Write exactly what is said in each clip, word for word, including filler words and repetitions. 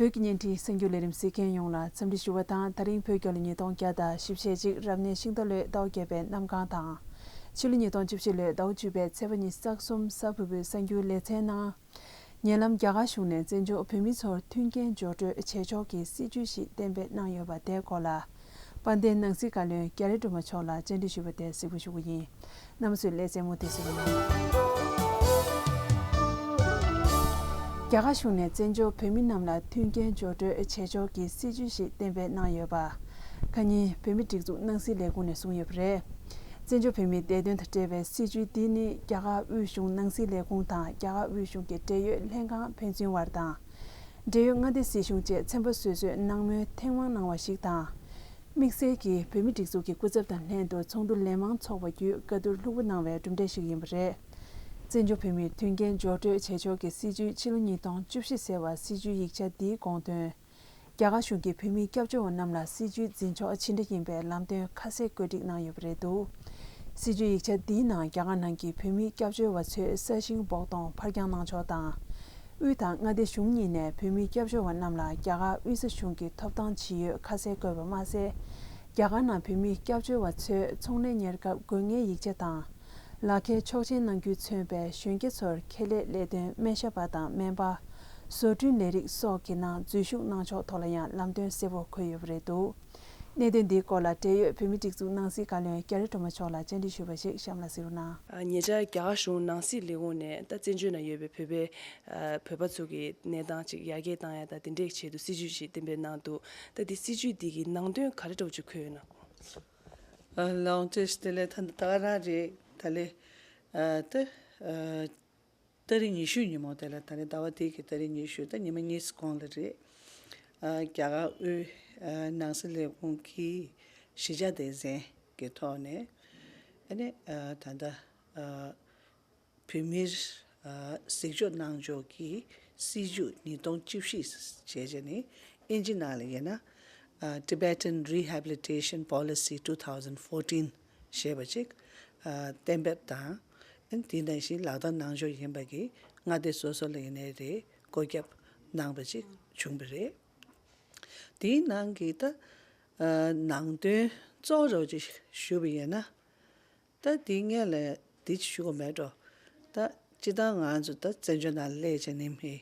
བོད་ཀྱི་བརྙན་འཕྲིན་གསར་འགྱུར་ལས་རིམ་གཟིགས་མཁན་ཡོངས་ལ་འཚམས་འདྲི་ཞུ་བ་དང་། ད་རིང་བོད་རྒྱལ་ལོ་ཉིས་སྟོང་བརྒྱ་དང་བཞི་བཅུ་ཞེ་གཅིག་རབ་གནས་ཤིང་རྟ་ལོའི་ཟླ་བ་བརྒྱད་པའི་གནམ་གང་དང་། ཕྱི་ལོ་ཉིས་སྟོང་བཅུ་བཞི་ལོའི་ཟླ་བ་བཅུ་པའི་ཚེས་པ་ཉི་ཤུ་རྩ་གསུམ་གཟའ་ཕུར་བུའི་གསར་འགྱུར་ལེ་ཚན་ནང་། ཉེ་ལམ་རྒྱ་གར་གཞུང་ནས་བཙན་བྱོལ་བོད་མི་ཚོར་མཐུན་རྐྱེན་སྦྱོར་སྤྲོད་བྱེད་ཕྱོགས་ཀྱི་སྲིད་ཇུས་ཤིག་གཏན་འབེབས་གནང་ཡོད་པ་དེའི་སྐོར་ལ། དཔལ་ལྡན་ནང་སྲིད་བཀའ་བློན་རྒྱ་རི་སྒྲོལ་མ་མཆོག་ལ་བཅར་འདྲི་ཞུས་པ་དེ་གཟིགས་འབུལ་ཞུ་གི་ཡིན། རྣམ་པ་ཚོས་ལེ་ཚན་མུ་མཐུད་གཟིགས་རོགས་གནང་། རྒྱ་གར་གཞུང་ནས་བཙན་བྱོལ་བོད་མི་རྣམས་ལ་མཐུན་རྐྱེན་སྦྱོར་སྤྲོད་བྱེད་ཕྱོགས་ཀྱི་སྲིད་ཇུས་ཤིག་གཏན་འབེབས་གནང་ཡོད་པ། ཁ་ཉིན་བོད་མིའི་སྒྲིག་འཛུགས་ནང་སྲིད་ལས་ཁུངས་ནས་གསུངས་ཡོད་པ་རེད། བཙན་བྱོལ་བོད་མིའི་བདེ་དོན་དང་འབྲེལ་བའི་སྲིད་ཇུས་འདི་ནི་རྒྱ་གར་དབུས་གཞུང་ནང་སྲིད་ལས་ཁུངས་དང་རྒྱ་གར་དབུས་གཞུང་གི་འབྲེལ་ཡོད་ལྷན་ཁང་ཕན་ཚུན་དབར་དང་། འབྲེལ་ཡོད་མངའ་སྡེ་སྲིད་གཞུང་བཅས་ཚན་པ་སོ་སོས་གནང་མོལ་ཐེངས་མང་གནང་བ་ཞིག་དང་། དམིགས་བསལ་གྱིས་བོད་མིའི་སྒྲིག་འཛུགས་ཀྱི་སྐུ་ཚབ་དང་ལྷན་དུ་ཚོགས་འདུ་ལན་མང་འཚོགས་པ་བརྒྱུད་བཀའ་བསྡུར་ལྷུག་པོ་གནང་བའི་གྲུབ་འབྲས་ཤིག་ཡིན་པ་རེད། བཙན་བྱོལ་བོད་མིར་མཐུན་རྐྱེན་སྦྱོར་སྤྲོད་བྱེད་ཕྱོགས་ཀྱི་སྲིད་ཇུས་ཕྱི་ལོ་ཉིས་སྟོང་བཅུ་བཞི་ཟེར་བ་སྲིད་ཇུས་ཡིག་ཆ་འདིའི་དགོངས་དོན། རྒྱ་གར་གཞུང་གིས་བོད་མིའི་སྐྱབས་བཅོལ་བ་རྣམས་ལ་སྲིད་ཇུས་འཛིན་ཕྱོགས་ཇི་འདྲ་ཡིན་པའི་ལམ་སྟོན་ཁ་གསལ་བཀོད་སྒྲིག་གནང་ཡོད་པ་རེད་འདུག་སྲིད་ཇུས་ཡིག་ཆ་འདིའི་ནང་རྒྱ་གར་ནང་གི་བོད་མིའི་སྐྱབས་བཅོལ་བ་ཚོའི་ས་ཞིང་བོགས་གཏོང་ཕར་འགྱངས་གནང་ཕྱོགས་དང་། དབུས་དང་མངའ་སྡེ་གཞུང་གཉིས་ནས་བོད་མིའི་སྐྱབས་བཅོལ་བ་རྣམས་ལ་རྒྱ་གར་དབུས་ས་གཞུང་གིས་ཐོབ་ཐང་ཇི་ཡོད་ཁ་གསལ་བཀོད་པ་མ་ཟད། རྒྱ་གར་ནང་བོད་མིའི་སྐྱབས་བཅོལ་བ་ཚོས་ཚོང་ལས་གཉེར་སྐབས་དགོས་ངེས་ཡིག་ཆ་དང་། ལག་ཁྱེར་ཆོག་མཆན་གནང་རྒྱུས་མཚོན་པའི་གཞོན་སྐྱེས་ཚོར་ཁེ་ལས་ལས་དོན་སྨན་ཞབས་པ་དང་སྨན་པ། བཟོ་སྐྲུན་ལས་རིགས་སོགས་ཀྱི་ནང་འཛུལ་ཞུགས་གནང་ཕྱོགས་ཐོག་ལ་ཡང་ལམ་སྟོན་གསལ་པོ་འཁོད་ཡོད་པ་རེད་འདུག་གནད་དོན་འདིའི་སྐོར་ལ་འབྲེལ་ཡོད་བོད་མིའི་སྒྲིག་འཛུགས་ནང་སྲིད་བཀའ་བློན་རྒྱ་རི་སྒྲོལ་མ་མཆོག་ལ་བཅར་འདྲི་ཞུས་པ་ཞིག་གཤམ་ལ་གཟིགས་རོགས་གནང་། ཉེ་ཆར་རྒྱ་གར་གཞུང་ནང་སྲིད་ལས་ཁུངས་ནས་ད་བཙན་བྱོལ་ནང་ཡོད་པའི་བོད་པའི་བོད་པ་ཚོ་གི་གནས་སྟངས་ཅིག་ཡར་རྒྱས་བཏང་ཡ་ད་དེ་འདྲའི་ཆེད་དུ་སྲིད་ཇུས་ཤིག་གཏན་འབེབས་གནང་འདུག་ད་དེ་སྲིད་ཇུས་འདི་གི་ནང་དོན་ག་རེ་འདྲ་བོ་ཅིག་འཁོད་ཡོད་ན། ལགས་འོང་། བཀྲ་ཤིས་བདེ་ལེགས། ད་ད་ག་རང་རེད། ད་ལེ་ད་ད་རིང་ཉི་ཤུ་ཉིན་མོ་དེ་ལ་ད་རེས་ཟླ་བ་འདི་གི་ད་རིང་ཉི་ཤུ་ད་ཉི་མ་གཉིས་གོང་ལ་རེད། རྒྱ་གར་དབུས་ནང་སྲིད་ལས་ཁུངས་ཀྱི་གཞིས་ཆགས་སྡེ་ཚན་གྱི་ཐོག་ནས་ཨ་ནི་ད་ལྟ་བོད་མིར་གཟིགས་ཕྱོགས་གནང་ཕྱོགས་ཀྱི་སྲིད་ཇུས་ཉིས་སྟོང་བཅུ་བཞི་ཞེས་བྱས་ནས་ཨིན་ཇི་ནང་ལ་ཡིན་ན། Tibetan Rehabilitation Policy two thousand fourteen ཞེས་པ་ཅིག་གཏན་འབེབས་དང་། དེ་ནང་བཞིན་ལག་བསྟར་གནང་ཕྱོགས་ཡིན་པ་གི་མངའ་སྡེ་སོ་སོ་ལ་ཡིན་ནའི་རེད། བཀོད་ཁྱབ་གནང་བ་ཅིག་བྱུང་བ་རེད། དེའི་ནང་གི་ད་ནང་དོན་གཙོ་བོ་ཅིག་ཞུ་བ་ཡིན་ན། ད་དེའི་སྔོན་ལ་དེ་ཅིག་ཞུ་དགོས་མེད་འགྲོ། ད་སྤྱིར་བཏང་ང་ཚོ་ད་བཙན་བྱོལ་ནང་སླེབས་བྱས་ནས་མི་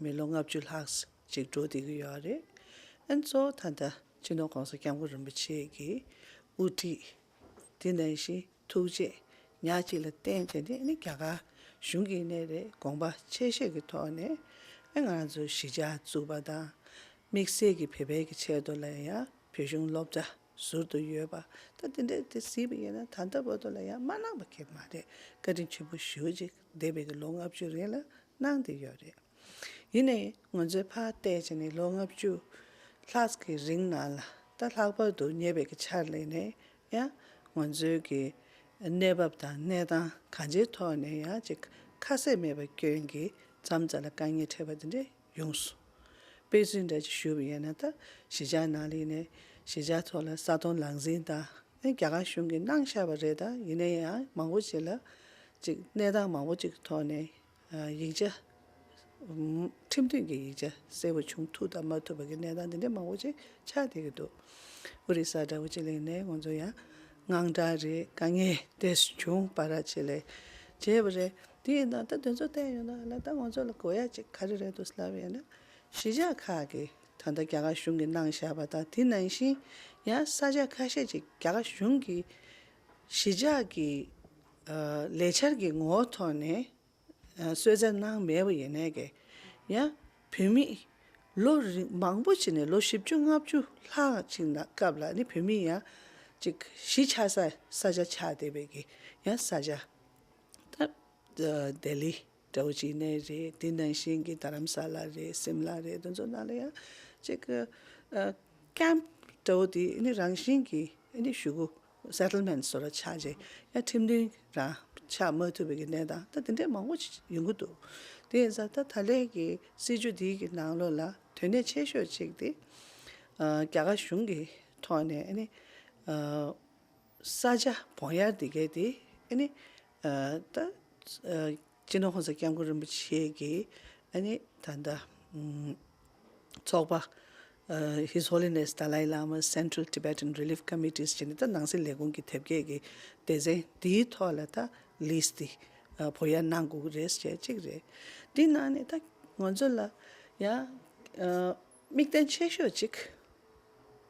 མི་ལོ་ལྔ་བཅུ་ལྷག་ཅིག་འགྲོ་བསྡད་ཀྱི་ཡོད་རེད། ཨ་ནི་གཙོ་བོ་ད་ལྟ་སྤྱི་ནོར་༸གོང་ས་༸སྐྱབས་མགོན་རིན་པོ་ཆེ་གི་དབུ་ཁྲིད། དེ་ནང་བཞིན་ཐུགས་རྗེ་ཉག་གཅིག་ལ་བརྟེན་བྱས་ནས་ཨ་ནི་རྒྱ་གར་གཞུང་གིས་ནས་རེད། དགོངས་པ་ཆེ་བཞེས་ཀྱི་ཐོག་ནས་ཨ་ང་ཚོ་གཞིས་ཆགས་བཙུགས་པ་དང་། དམིགས་བསལ་གྱི་བོད་པའི་གི་ཆེད་དུ་ལ་ཡང་བོད་གཞུང་སློབ་གྲྭ་ཟུར་དུ་ཡོད་པ། ད་དེ་འདྲས་དེ་གཟིགས་པ་ཡིན་ན་ད་ལྟ་བར་དུ་ལ་ཡང་མ་གནང་པ་གི་མ་རེད། བཀའ་དྲིན་ཆེན་པོ་ཞེ་པོ་ཅིག་འདས་པའི་གི་ལོ་ལྔ་བཅུ་རིང་ལ་གནང་བསྡད་ཡོད་རེད། ཡིན་ནའི་ང་ཚོས་ཕར་བལྟས་བྱས་ནས་ལོ་ལྔ་བཅུ་ལྷག་གི་རིང་ནང་ལ་ད་ལྷག་པར་དུ་ཉེ་བའི་གི་ཆར་ལ་ནས་ཡང་ང་ཚོའི་གི་གནས་བབ་དང་གནས་སྟངས་གང་ཅིའི་ཐོག་ནས་ཡང་ཅིག་ཁ་གསལ་མེད་པའི་སྐྱོན་གྱིས་མཚམས་མཚམས་ལ་དཀའ་ངལ་འཕྲད་པ་དེ་འདྲས་ཡོངས་སུ། དཔེ་མཚོན་འདྲ་ཅིག་ཞུས་པ་ཡིན་ན། ད་གཞིས་ཆགས་ནང་ལ་ཡིན་ནའི་གཞིས་ཆགས་ཚོ་ལ་ས་དོང་ལག་འཛིན་དང་ཨ་ནི་རྒྱ་གར་གཞུང་གིས་གནང་བཞག་པ་རེད། ད་ཡིན་ན་ཡང་མང་པོ་ཅིག་ལ་ཅིག་གནས་སྟངས་མང་པོ་ཅིག་གི་ཐོག་ནས་ཡིག་ཆ་ཁྲིམས་མཐུན་གྱི་ཡིག་ཆ་གསལ་པོ་བྱུང་ཐུབ་དང་མ་ཐུབ་པ་གི་གནས་སྟངས་དེ་འདྲ་མང་པོ་ཅིག་ཆགས་བསྡད་ཀྱི་འདུག་ཨོ་རི་ས་འདྲ་བོ་ཅིག་ལ་ཡིན་ནའི་ང་ཚོ་ཡང་དངངས་སྐྲག་རེད། དཀའ་ངལ་དེ་བྱུང་བ་ར་ཅིག་ལ་བྱས་པ་རེད། དེ་ཡིན་ན་ད་དེ་ཚོ་བལྟས་ཡོང་ན་ལ་ད་ང་ཚོ་ལ་དགོས་ཡ་ཅིག་ག་རེ་རེད་འདུག་ལབ་ཡོད་ན། གཞིས་ཆགས་ཁག་གི་ད་ལྟ་རྒྱ་གར་གཞུང་གིས་གནང་བཞག་པ་དང་དེ་ནང་བཞིན་ཡང་ས་ཆ་ཁ་ཤས་ཅིག་རྒྱ་གར་གཞུང་གིས་གཞིས་ཆགས་ཀྱི་ལས་འཆར་གྱི་ངོ་བོ་ཐོག་ནས་གསོལ་སྩལ་གནང་མེད་པ་ཡིན་ནའི་གི་ཡང་བོད་མི་ལོ་རིང་མང་པོ་ཅིག་ནས་ལོ་བཞི་བཅུ་ལྔ་བཅུ་ལྷག་ཅིག་ན་སྐབས་ལ་ནི་བོད་མི་ཡང་ཅིག་གཞིས་ཆགས་ས་ས་ཆ་ཆགས་བསྡད་པའི་གི་ཡང་ས་ཆ་ད་ལྡི་ལི་འདྲ་བོ་ཅིག་ནས་རེད། དེ་ནང་བཞིན་གྱི་རྡ་རམ་ས་ལ་རེད། སིམ་ལ་རེད། དེ་ཚོ་ནང་ལ་ཡང་ཅིག་ཨ་ཀེམ་འདྲ་བོ་དེ་ནི་རང་བཞིན་གྱི་ནི་གཞུག་གུ་སེ་ཊལ་མེན་ཊི་བཟོ་འདྲ་ཆགས་རྗེས་ཡང་ཁྲིམས་མཐུན་རང་ཆགས་མ་ཐུབ་པའི་གི་གནས་སྟངས་ད་དེ་འདྲས་མང་པོ་ཅིག་ཡོང་གི་འདུག་དེ་ཡིན་ཙང་ད་ད་ལན་གྱི་སྲིད་ཇུས་འདིའི་གི་ནང་ལོགས་ལ་དོན་གནད་ཆེ་ཤོས་ཅིག་དེ་ཨ་རྒྱ་གར་གཞུང་གི་ཐོག་ནས་ནི་ཨ་ས་ཆ་བོང་ཡར་འདི་གའི་དེ་ཨ་ནི་ཨ་ད་ཨ་སྤྱི་ནོར་༸གོང་ས་༸སྐྱབས་མགོན་རིན་པོ་ཆེ་གིས་ཨ་ནི་ད་ལྟ་ཨམ་ ཚོགས་པ། ཨ། His Holiness Dalai Lama Central Tibetan Relief Committees ཟེར་ནས་ད་ནང་སྲིད་ལས་ཁུངས་ཀྱི་དེབ་སྐྱེལ་གྱི་སྡེ་ཚན་འདིའི་ཐོག་ལ་ད་ལིས་ཊི་འདི་ཨ། བོད་ཡར་གནང་དགོས་ཀྱི་རེད་ཟེར་གཅིག་རེད། འདི་ནང་ནས་ད་ང་ཚོ་ལ་ཡང་ཨ། དམིགས་རྟེན་ཆེ་ཤོས་གཅིག་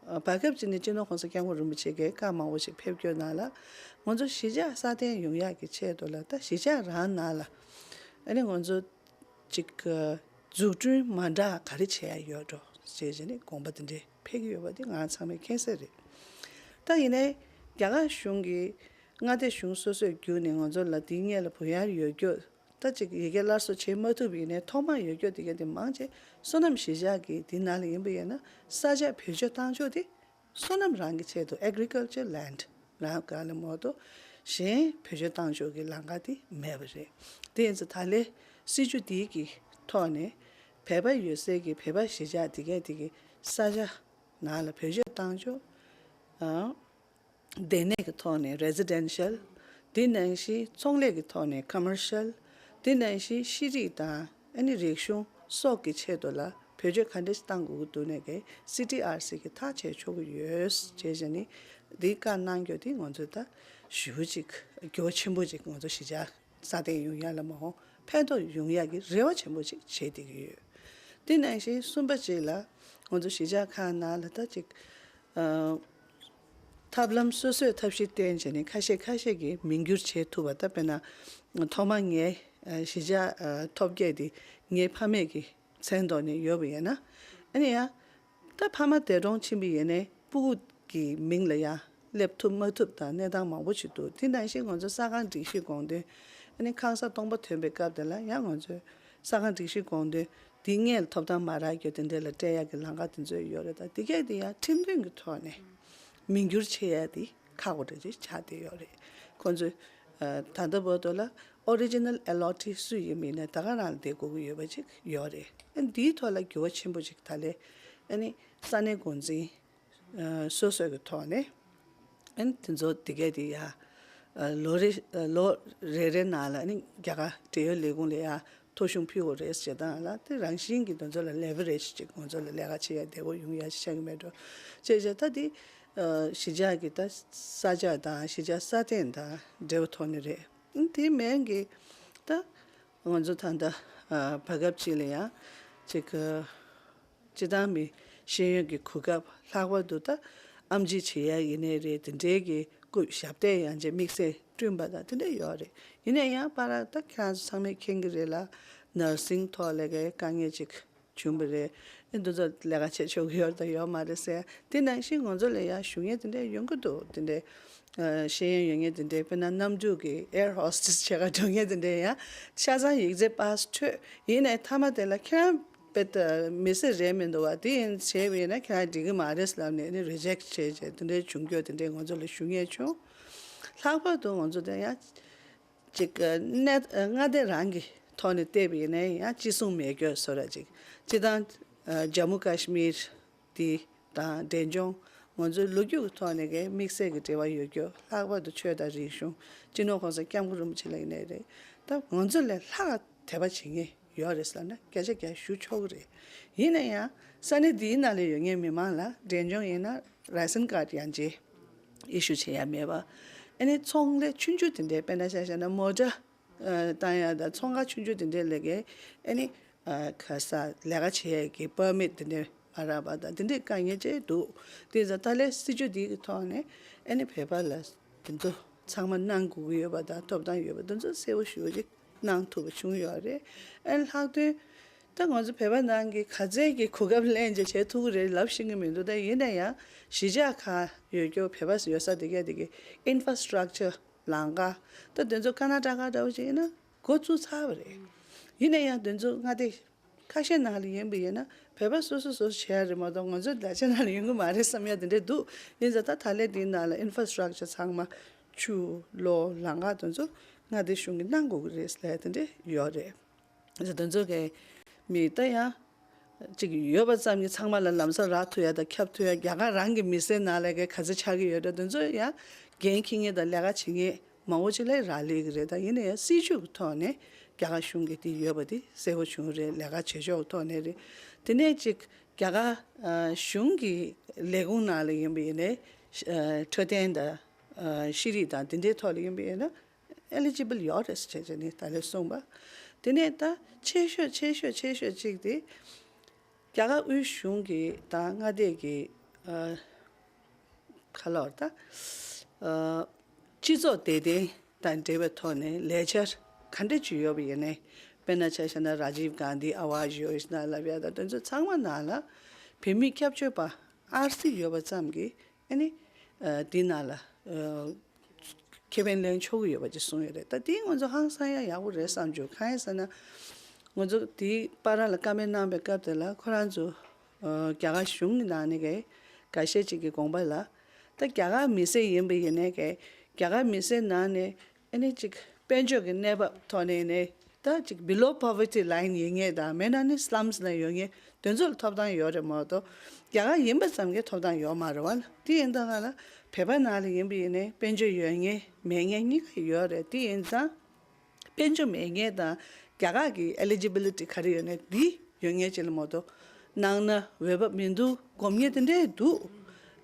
ཨ། བར་སྐབས་ཅིག་ནས་སྤྱི་ནོར་༸གོང་ས་༸སྐྱབས་མགོན་རིན་པོ་ཆེ་གིས་བཀའ་མང་པོ་ཞིག་ཕེབས་སྐྱོད་གནང་ལ། ང་ཚོ་གཞིས་ཆགས་སྲ་བརྟན་ཡོང་ཡག་གི་ཆེད་དུ་ལ་ད་གཞིས་ཆགས་རང་ནང་ལ་ཨ་ནི་ང་ཚོ་ཅིག་འཛུགས་སྐྲུན་མ་འདྲ་ག་རེ་བྱེད་ཡ་ཡོད་འགྲོ་ཞེས་བྱས་ནས་དགོངས་པ་དེ་འདྲས་འཕེལ་གྱི་ཡོད་པ་དེ་ང་ཚང་མས་མཁྱེན་གསལ་རེད། ད་ཡིན་ནའི་རྒྱ་གར་གཞུང་གིས་མངའ་སྡེ་གཞུང་སོ་སོས་བརྒྱུད་ནས་ང་ཚོ་ལ་དེའི་སྔོན་ལ་བུ་ཡར་ཡོད་རྒྱུ་ད་ཅིག་ཡི་གེ་སླར་གསོ་བྱེད་མ་ཐུབ་ཡིན་ནའི་ཐོག་མར་ཡོད་རྒྱུ་དེ་ག་དེ་མང་ཆེ་སོ་ནམ་གཞིས་ཆགས་ཀྱི་དེ་ནང་ལ་ཡིན་པ་ཡིན་ན་ས་ཆ་བེད་སྤྱོད་བཏང་ཕྱོགས་དེ། སོ་ནམ་རང་གི་ཆེད་དུ་agriculture land རང་ག་ལ་མོ་ཏོ་གཞན་བེད་སྤྱོད་བཏང་ཕྱོགས་ཀྱི་ལམ་ཁ་དེ་མེད་པ་རེད། དེ་ཡིན་ཙང་ད་ལས་སྲིད་ཇུས་འདིའི་གི་ཐོག་ནས་བོད་པ་ཡོད་སའི་གི་བོད་པ་གཞིས་ཆགས་དེ་གས་དེ་གི་ས་ཆ་ནང་ལ་བེད་སྤྱོད་བཏང་ཕྱོགས། ཨང་། སྡོད་གནས་ཀྱི་ཐོག་ནས་residential། དེ་ནང་བཞིན་ཚོང་ལས་ཀྱི་ཐོག་ནས་commercial། དེ་ནང་བཞིན་ཤེས་རིག་དང་ཨ་ནི་རིག་གཞུང་སོགས་ཀྱི་ཆེད་དུ་ལ་བེད་སྤྱོད་ག་འདྲ་ཞིག་གཏང་དགོས་ཀྱི་འདུག་ནས་ཀྱི་སི་ཊི་ཨར་སི་གི་ཐག་བཅད་ཆོག་གི་ཡོད་ཅེས་བྱས་ནས་འདི་བཀའ་གནང་རྒྱུ་དེ་ང་ཚོས་ད་ཞེ་པོ་ཅིག་འགྱུར་བ་ཆེན་པོ་ཅིག་ང་ཚོ་གཞིས་ཆགས་སྲ་བརྟན་ཡོང་ཡ་ལ་མ་འོངས་ཕན་ཐོགས་ཡོང་ཡ་གི་རེ་བ་ཆེན་པོ་ཅིག་བྱེད་བསྡད་ཀྱི་ཡོད། དེ་ནང་བཞིན་གསུམ་པ་ཅིག་ལ་ང་ཚོ་གཞིས་ཆགས་ཁག་ནང་ལ་ད་ཅིག་ཨ། ཐབས་ལམ་སོ་སོས་ཐབས་ཤེས་བསྟེན་བྱས་ནས་ཁ་ཤས་ཁ་ཤས་ཀྱིས་མིང་བསྒྱུར་བྱེད་ཐུབ་པ། ད་དཔེར་ན་ཐོག་མ་ངའི་ཨ། གཞིས་ཆགས་ཨ། ཐོབ་རྒྱལ་དེ་ངའི་ཕ་མེས་ཀྱི་མཚན་ཐོག་ནས་ཡོད་པ་ཡིན་ན་ཨ་ནི་ཡང་ད་ཕ་མ་འདས་གྲོངས་ཕྱིན་པ་ཡིན་ནའི་སྤུ་གུ་གི་མིང་ལ་ཡང་སླེབས་ཐུབ་མ་ཐུབ་དང་གནས་སྟངས་མང་པོ་ཞིག་འདུག་དེ་ནང་བཞིན་ང་ཚོ་ས་ཁང་སྒྲིག་གཞི་དགོངས་དོན་ཨ་ནི་ཁང་གསར་སྟོང་པ་ཐོན་པའི་སྐབས་དེ་ལ་ཡང་ང་ཚོས་ས་ཁང་སྒྲིག་གཞི་དགོངས་དོན་དེ་སྔོན་ལ་ཐོབ་ཐང་མ་རག་རྒྱུ་དེ་འདྲ་ལ་སྤྲད་ཡག་གི་ལམ་ཁ་དེ་ཚོ་ཡོད་རེད། ད་དེ་གས་དེ་ཡང་ཁྲིམས་མཐུན་གྱི་ཐོག་ནས་མིང་བསྒྱུར་བྱེད་ཡ་དེ་ཁག་པོ་འདྲ་ཅིག་ཆགས་བསྡད་ཡོད་རེད། ཁོང་ཚོས་ཨ། ད་ལྟ་བར་དུ་ལ་original allotee སུ་ཡིན་མིན་ནས་ད་ག་རང་ལ་བསྡད་དགོས་ཀྱི་ཡོད་པ་ཅིག་ཡོད་རེད། ཨ། འདིའི་ཐོག་ལ་འགྱུར་བ་ཆེན་པོ་ཅིག་ད་ལས་ཨ་ནི་ས་གནས་འགོ་འཛིན་ཨ། སོ་སོ་གི་ཐོག་ནས་ཨ་ནི་དེ་ཚོ་དེ་གས་དེ་ཡ་ཨ། ལོ་རེ་ཨ། ལོ་རེ་རེ་ནང་ལ་ཨ་ནི་རྒྱ་གར་འབྲེལ་ཡོད་ལས་ཁུངས་ལ་ཡ་ཐོ་གཞུང་ཕུལ་དགོས་རེད་ཟེར་སྟངས་ལ་དེ་རང་བཞིན་གྱིས་དེ་ཚོ་ལ་leverage ཅིག་ང་ཚོ་ལ་ལས་ཀ་བྱེད་ཡ་བདེ་པོ་ཡོང་ཡ་ཅིག་ཆགས་ཀྱི་མེད་འགྲོ། བྱས་བྱས་ད་དེ་ཨ། གཞིས་ཆགས་ཀྱི་ད་ས་ཆ་དང་གཞིས་ཆགས་སྲ་བརྟན་དང་འབྲེལ་བ་ཐོག་ནས་རེད། ཨ། དེ་མིན་གྱི་ད་ང་ཚོ་ད་ལྟ་ཨ། བར་སྐབས་ཅིག་ལ་ཡང་ཅིག་ཨ། སྤྱི་བཏང་མི་ཤེས་ཡོན་གྱི་གོ་སྐབས་ལྷག་པར་དུ་ད་ཨེམ་ཆི་བྱེད་ཡ་ཡིན་ནའི་རེད། དེ་འདྲའི་གི་སྐུ་ཞབས་བརྟན་ཡང་ཅིག་དམིགས་བསལ་བསྐྲུན་པ་དང་དེ་འདྲ་ཡོད་རེད། ཡིན་ན་ཡང་བར་ད་ཁྱེད་རང་ཚོ་ཚང་མས་མཁྱེན་གྱི་རེད་ལ་ནར་སིང་ཐོག་ལ་གའི་དཀའ་ངལ་ཅིག་བྱུང་བ་རེད། ཨེ་འདི་ཚོ་ལས་ཀ་བྱེད་ཆོག་གི་ཡོད་དང་ཡོད་མ་རེད་ཟེར། དེ་ནང་བཞིན་ང་ཚོ་ལ་ཡང་ཞུ་མཁན་དེ་འདྲ་ཡོང་གི་འདུག་དེ་འདྲའི་ཨ། ཤེས་ཡོན་ཡོད་མཁན་དེ་འདྲའི་དཔེར་ན་གནམ་གྲུ་གི་air hostess བྱེད་ག་འགྲོ་མཁན་དེ་འདྲའི་ཡང་ཆ་ཚང་ཡིག་ཚད་པཱས་འཕྲོད། ཡིན་ནའི་མཐའ་མ་དེ་ལ་ཁྱེད་རང་དཔེ་ད་མི་སེར་རེད་མི་འདུག་བ། དེ་ཡིན་བྱས་པ་ཡིན་ན་ཁྱེད་རང་འགྲིག་གི་མ་རེད་ལབ་ནས་ནི་རི་ཇེག་བྱས་བྱས་དེ་འདྲའི་བྱུང་རྒྱུ་དེ་འདྲའི་ང་ཚོ་ལ་ཞུ་མཁན་བྱུང་། ལྷག་པར་དུ་ང་ཚོ་དེ་ཡང་ཅིག་གནས་མངའ་སྡེ་རང་གི་ཐོག་ནས་བལྟས་པ་ཡིན་ན་ཡང་ཅི་གསུང་མེད་སྐྱོ་བཟོ་འདྲ་ཅིག་སྤྱི་བཏང་ཇམ་མུ་ཀ་ཤི་མིར་དེ་དང་འབྲས་ལྗོངས་ང་ཚོའི་ལོ་རྒྱུས་ཀྱི་ཐོག་ནས་ཀྱི་དམིགས་བསལ་གྱི་འབྲེལ་བ་ཡོད་རྒྱུ་ལྷག་པར་དུ་ཆོས་དང་རིག་གཞུང་སྤྱི་ནོར་༸གོང་ས་༸སྐྱབས་མགོན་རིན་པོ་ཆེ་ལགས་ཡིན་ནའི་རེད། ད་ང་ཚོ་ལས་ལྷག་དད་པ་བྱེད་མཁན་ཡོད་རེད་ཟེར་ན་བརྒྱ་ཆ་བརྒྱ་ཞུ་ཆོག་གི་རེད། ཡིན་ན་ཡང་ས་གནས་འདིའི་ནང་ལ་ཡོད་མཁན་མི་མང་ལ་འབྲས་ལྗོངས་ཡིན་ན་རེ་སན་ཀར་ཡང་ཅིག་ཨི་ཤུ་བྱེད་ཡ་མེད་པ། ཨ་ནི་ཚོང་ལས་ཆུང་ཆུང་དེ་འདྲའི་དཔེར་ན་ཆ་བཞག་ན་མོ་ཊ་ཨ། བཏང་ཡ་དང་ཚོང་ཁང་ཆུང་ཆུང་དེ་འདྲའི་ལས་ཀའི་ཨ་ནི་ཨ། ག་ས་ལས་ཀ་བྱེད་ཡས་ཀྱི་པར་མིཊ་དེ་འདྲའི་མ་རག་པ་དང་དེ་འདྲའི་དཀའ་ངལ་ཅིག་འདུག་དེ་ཡིན་ཙང་ད་ལས་སྲིད་ཇུས་འདི་གི་ཐོག་ནས་ཨ་ནི་བོད་པ་ལ་དེ་ཚོ་ཚང་མ་གནང་དགོས་ཀྱི་ཡོད་པ་དང་ཐོབ་ཐང་ཡོད་པ་དེ་ཚོ་གསལ་པོ་ཞེ་པོ་ཅིག་གནང་ཐུབ་པ་བྱུང་ཡོད་རེད། ཨ་ནི་ལྷག་དོན་ད་ང་ཚོ་བོད་པ་ནང་གི་ག་ཚད་ཀྱི་གོ་སྐབས་ལེན་བྱས་བྱེད་ཐུབ་ཀྱི་རེད་ལབ་ཤེས་ཀྱི་མི་འདུག་ད་ཡིན་ན་ཡང་གཞིས་ཆགས་ཁག་ཡོད་རྒྱུ་བོད་པ་ཡོད་ས་དེ་གས་དེ་གི་ཨིན་ཕ་སི་ཊྲག་ཅར་ལམ་ཁ་ད་དེ་ཚོ་ཀར་ནཱ་ཊ་ཀ་འདྲ་བོ་ཅིག་ཡིན་ན་འགོ་བཙུགས་ཚར་བ་རེད། ཡིན་ན་ཡང་དེ་ཚོ་མངའ་སྡེ་ཁ་ཤས་ནང་ལ་ཡིན་པ་ཡིན་ན་བོད་པ་སོ་སོ་སོ་སོ་བྱེད་ཡ་རེད་མ་གཏོགས་ང་ཚོ་ད་ཆ་ནང་ལ་ཡོང་གི་མ་རེད་བསམ་ཡ་དེ་འདྲས་འདུག་ཡིན་ཙང་ད་ད་ལས་དེའི་ནང་ལ་ཨིན་ཕ་སི་ཊྲག་ཅར་ཚང་མ་ཆུ་གློག་ལམ་ཁ་དེ་ཚོ་མངའ་སྡེ་གཞུང་གིས་གནང་དགོས་ཀྱི་རེད་ཟེར་ཡ་དེ་འདྲས་ཡོད་རེད། དེ་ཚོ་གི་མི་ད་ཡང་ཅིག་ཡོད་པ་ཙམ་གྱིས་ཚང་མ་ལ་ལམ་སང་རག་ཐུབ་ཡ་དང་ཁྱབ་ཐུབ་ཡ་རྒྱ་གར་རང་གི་མི་སེར་ནང་ལ་གི་ག་ཚོད་ཆགས་ཀྱི་ཡོད་འདྲ་དེ་ཚོ་ཡང་འགན་འཁྱེར་མཁན་དང་ལས་ཀ་བྱེད་མཁན་མང་པོ་ཅིག་ལ་རག་ལས་ཀྱི་རེད། ད་ཡིན་ན་ཡང་སྲིད་ཇུས་ཀྱི་ཐོག་ནས་རྒྱ་གར་གཞུང་གིས་དེ་ཡོད་པ་དེ་གསལ་པོ་བྱུང་རེད། ལས་ཀ་བྱེད་ཕྱོགས་ཀྱི་ཐོག་ནས་རེད། དེ་ནས་ཅིག་ རྒྱ་གར་ཨ་གཞུང་གི་ལས་ཁུངས་ནང་ལ་ཡིན་པ་ཡིན་ནའི་ཨ་འཕྲོད་བསྟེན་དང་ཨ་ཤེས་རིག་དང་དེ་འདྲའི་ཐོག་ལ་ཡིན་པ་ཡིན་ན་eligible་ཡོད་རེད་ཟེར་བྱས་ནས་ད་ལོ་གསུངས་པ། དེ་ནས་ད་ཆེ་ཤོས་ཆེ་ཤོས་ཆེ་ཤོས་གཅིག་དེ་རྒྱ་གར་དབུས་གཞུང་གི་དང་མངའ་སྡེ་གི་ཨ་ག་ལབ་དགོས་རེད་ད། ཨ་སྤྱི་ཚོགས་བདེ་དོན་དང་འབྲེལ་བའི་ཐོག་ནས་ལས་འཆར་ག་འདྲ་ཅིག་ཡོད་པ་ཡིན་ནའི། དཔེར་ན་ཆ་བཞག་ན་Rajiv Gandhi Awas Yojana་ལབ་ཡ་དང་དེ་ཚོ་ཚང་མ་ནང་ལ་བུད་མེད་སྐྱབས་བཅོལ་བ་ཨར་སི་ཡོད་པ་ཙམ་གྱིས་ཨ་ནི་ཨ་འདི་ནང་ལ་ཨ་ཁེ་ཕན་ལེན་ཆོག་གི་ཡོད་པ་ཅིག་གསུངས་ཡོད་རེད། ད་དེ་ང་ཚོ་ཧང་སང་ཡ་ཡག་པོ་རེད་བསམ་བྱུང་། གང་ཡིན་ཟེར་ན་ང་ཚོ་དེའི་པར་ལ་བཀའ་མོལ་གནང་པའི་སྐབས་དེ་ལ་ཁོ་རང་ཚོ་ཨ་རྒྱ་གར་གཞུང་གི་ནང་ནས་ཀྱི་འགའ་ཤས་ཅིག་གི་དགོངས་པ་ལ། ད་རྒྱ་གར་མི་སེར་ཡིན་པ་ཡིན་ནའི་ཀྱི་རྒྱ་གར་མི་སེར་ནང་ནས་ཨ་ནི་ཅིག་དཔལ་འབྱོར་གྱི་གནས་བབ་ཐོག་ནས་ནས་ད་ཅིག་below poverty line་ཡིན་མཁན་དང་མེད་ན་ནི་slums་ལ་ཡོད་མཁན་དེ་ཚོ་ལ་ཐོབ་ཐང་ཡོད་རེད་མ་གཏོགས་རྒྱ་གར་ཡིན་པ་ཙམ་གྱིས་ཐོབ་ཐང་ཡོད་མ་རེད་བ། དེ་ཡིན་ད་ག་ལ་བོད་པ་ནང་ལ་ཡིན་པ་ཡིན་ནའི་དཔལ་འབྱོར་ཡོད་མཁན་མེད་མཁན་གཉིས་ཀ་ཡོད་རེད། དེ་ཡིན་ཙང་། དཔལ་འབྱོར་མེད་མཁན་དང་རྒྱ་གར་གྱི་eligibility་ག་རེ་ཡོད་ནའི་འདི་ཡོད་མཁན་ཅིག་ལ་མ་གཏོགས་ནང་ན་འོས་བབ་མི་འདུག་སྒོམ་མཁན་དེ་འདྲས་འདུག་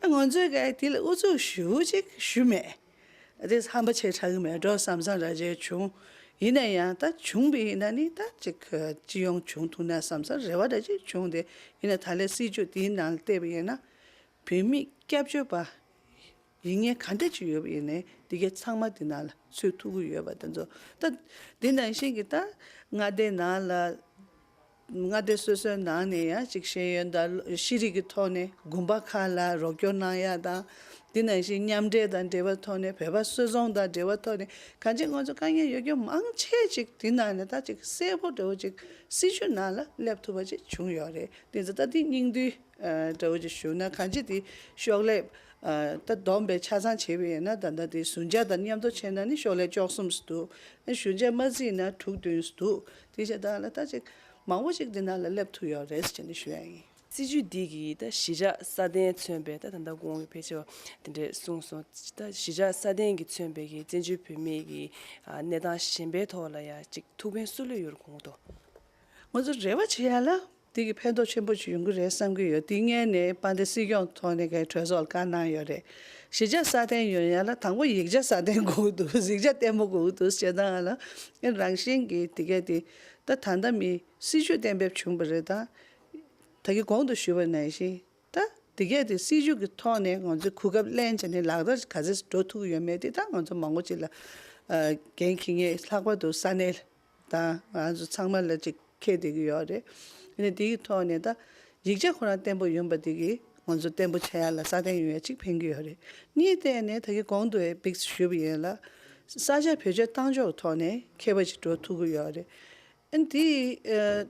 ཨ་ང་ཚོས་ག་དེ་ལ་ཨུ་ཚུགས་ཞེ་ཅིག་ཞུས་མེད། དེ་ཧམ་པ་ཆེ་དྲགས་ཀྱི་མེད་འགྲོ་བསམ་བསམ་འདྲ་ཅིག་བྱུང་། ཡིན་ན་ཡང་ད་བྱུང་བ་ཡིན་ན་ནི་ད་ཅིག་སྤྱི་ཡོངས་བྱུང་ཐུབ་ན་བསམ་བསམ་རེ་བ་འདྲ་ཅིག་བྱུང་སྟེ། ཡིན་ན་ད་ལན་སྲིད་བྱུས་དེའི་ནང་ལ་བལྟས་པ་ཡིན་ན། བུད་མེད་སྐྱབས་བཅོལ་བ་ཡིན་མཁན་ག་འདྲ་ཅིག་ཡོད་པ་ཡིན་ནའི་འདི་གའི་ཚང་མ་འདི་ནང་ལ་ཚུད་ཐུབ་ཀྱི་ཡོད་པ་དེ་ཚོ། ད་འདི་ནང་བཞིན་གྱི་ད་མངའ་སྡེ་ནང་ལ་མངའ་སྡེ་སོ་སོའི་ནང་ནས་ཡང་ཅིག་ཤེས་ཡོན་དང་ཤེས་རིག་གི་ཐོག་ནས་དགོན་པ་ཁག་ལ་རོགས་སྐྱོར་གནང་ཡ་དང་། འདི་ནང་བཞིན་མཉམ་འབྲེལ་དང་འབྲེལ་བའི་ཐོག་ནས་བོད་པ་སུད་ཚོང་དང་འབྲེལ་བའི་ཐོག་ནས་གང་ཅི་ང་ཚོ་དཀའ་ངལ་ཡོད་རྒྱུ་མང་ཆེ་ཅིག་འདི་ནང་ནས་ད་ཅིག་གསལ་པོ་འདྲ་བོ་ཅིག་སྲིད་བྱུས་ནང་ལ་སླེབས་ཐུབ་པ་ཅིག་བྱུང་ཡོད་རེད། དེ་ཚོ་ད་འདི་སྙིང་བསྡུས། ཨ་འདྲ་བོ་ཅིག་ཞུ་ན་གང་ཅི་དེ་ཤོག་ལྷེ་ཨ་ད་བསྡོམས་པའི་ཆ་ཚང་བྱས་པ་ཡིན་ན་ད་ལྟ་དེ་ཟུར་འཇགས་དང་མཉམ་དུ་བྱས་ན་ནི་ཤོག་ལྷེ་བཅུ་གསུམ་ཙམ་འདུག་ཨ་ཟུར་འཇགས་མ་བརྩིས་ན་དྲུག་བདུན་ཙམ་འདུག་དེ་བྱས་ད་ལ་ད་ཅིག་མང་པོ་ཅིག་འདི་ནང་ལ་སླེབས་ཐུབ་ཡོད་རེད་ཟེར་ནས་ཞུ་ཡ་ཡིན། སྲིད་བྱུས་འདི་གིས་ད་གཞིས་ཆགས་སྲ་བརྟན་མཚོན་པའི་ད་ད་ལྟ་གོང་གི་ཕལ་ཆེ་བ་དེ་འདྲས་གསུངས་སོང་། ད་གཞིས་ཆགས་སྲ་བརྟན་གྱིས་མཚོན་པའི་གི་བཙན་བྱོལ་བོད་མིའི་གི་ཨ་གནས་སྟངས་གཞན་པའི་ཐོག་ལ་ཡ་ཅིག་ཐུགས་ཕན་གསོས་ལོས་ཡོད་རེད་གོང་དུ། ང་ཚོ་རེ་བ་བྱེད་ཡ་ལ། དེ་གི་ཕན་ཐོགས་ཆེན་པོ་ཅིག་ཡོང་གི་རེད་བསམ་གྱི་ཡོད། དེ་སྔོན་ནས་དཔལ་ལྡན་སྲིད་སྐྱོང་ཐོག་ནས་གའི་གྲོས་ཚོགས་ལ་བཀའ་གནང་ཡོད་རེད། གཞིས་ཆགས་སྲ་བརྟན་ཡོང་ཡ་ལ་དང་པོ་ཡིག་ཆ་སྲ་བརྟན་དགོས་ཀྱི་འདུག་གཟིགས་ཆ་བརྟན་པོ་དགོས་ཀྱི་འདུག་ཞེ་སྡང་ལ་ཨེ་རང་བཞིན་གྱིས་དེ་གས་དེ་ད་ད་ལྟ་མི་སྲིད་བྱུས་གཏན་འབེབས་བྱུང་བ་རེད། ད་ད་གི་གོང་དུ་ཞུས་པ་ནང་བཞིན་ད་དེ་གས་དེ་སྲིད་བྱུས་ཀྱི་ཐོག་ནས་ང་ཚོས་གོ་སྐབས་ལེན་བྱས་ནས་ལག་བསྟར་ག་ཚོད་འགྲོ་ཐུབ་ཀྱི་ཡོད་མེད་དེ་ད་ང་ཚོ་མང་པོ་ཅིག་ལ་ཨ་འགན་འཁྱེར་མཁན་ལྷག་པར་དུ་ས་གནས། དང་ང་ཚོ་ཚང་མ་ལ་ཅིག་ཁྱེར་བསྡད་ཀྱི་ཡོད་རེད། ཡིན་ནའི་དེའི་ཐོག་ནས་ད་ཡིག་ཆ་ཁོ་རང་བརྟན་པོ་ཡོང་བ་དེ་གིས་ང་ཚོ་བརྟན་པོ་བྱེད་ཡ་ལ་སྲ་བརྟན་ཡོང་ཡ་ཅིག་ཕན་གྱི་ཡོད་རེད། གཉིས་ཐད་ནས་ད་གིན་གོང་དུ་ཡང་ཕེབས་ཞུས་པ་ཡིན་ལ། ས་ཆ་བེད་སྤྱོད་བཏང་ཕྱོགས་ཐོག་ནས་ཁྱད་པར་ཅིག་འགྲོ་ཐུབ་ཀྱི་ཡོད་རེད། ཨ་ནི་དེ་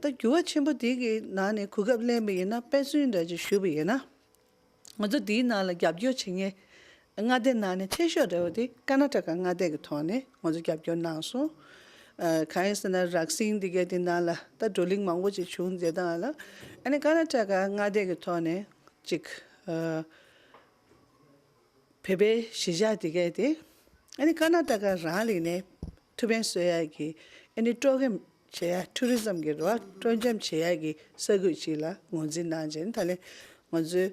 ད་འགྱུར་བ་ཆེན་པོ་དེ་གི་ནང་ནས་གོ་སྐབས་ལེན་པ་ཡིན་ན་དཔེ་མཚོན་འདྲ་ཅིག་ཞུས་པ་ཡིན་ན། ང་ཚོ་འདིའི་ནང་ལ་རྒྱབ་སྐྱོར་བྱེད་མཁན་མངའ་སྡེ་ནང་ནས་ཆེ་ཤོས་རེད་བ། དེ་ཀར་ན་ཊ་ཀ་མངའ་སྡེ་གི་ཐོག་ནས་ང་ཚོ་རྒྱབ་སྐྱོར་གནང་སོང་། ཨ་གང་ཡིན་ཟེར་ན་རག་སིང་འདི་གའི་དེ་ནང་ལ་ད་བགྲོ་གླེང་མང་པོ་ཅིག་བྱུང་མཛད་སྟངས་ལ། ཨ་ནི་ཀར་ན་ཊ་ཀ་མངའ་སྡེ་གི་ཐོག་ནས་ཅིག་ཨ་བོད་པའི་གཞིས་ཆགས་འདི་གའི་དེ་ཨ་ནི་ཀར་ན་ཊ་ཀ་རང་ལ་ནས་ཐུགས་ཕན་གསོས་ཡ་གི་ཨ་ནི་སྤྲོ་འཆམ་བྱེད་ཡ། ཊུ་རི་ཛམ་གྱི་རེད་བ། སྤྲོ་འཆམ་བྱེད་ཡ་གི་ས་ཁུལ་ཅིག་ལ་ངོས་འཛིན་གནང་བྱས་ནས་ད་ལན་ང་ཚོའི་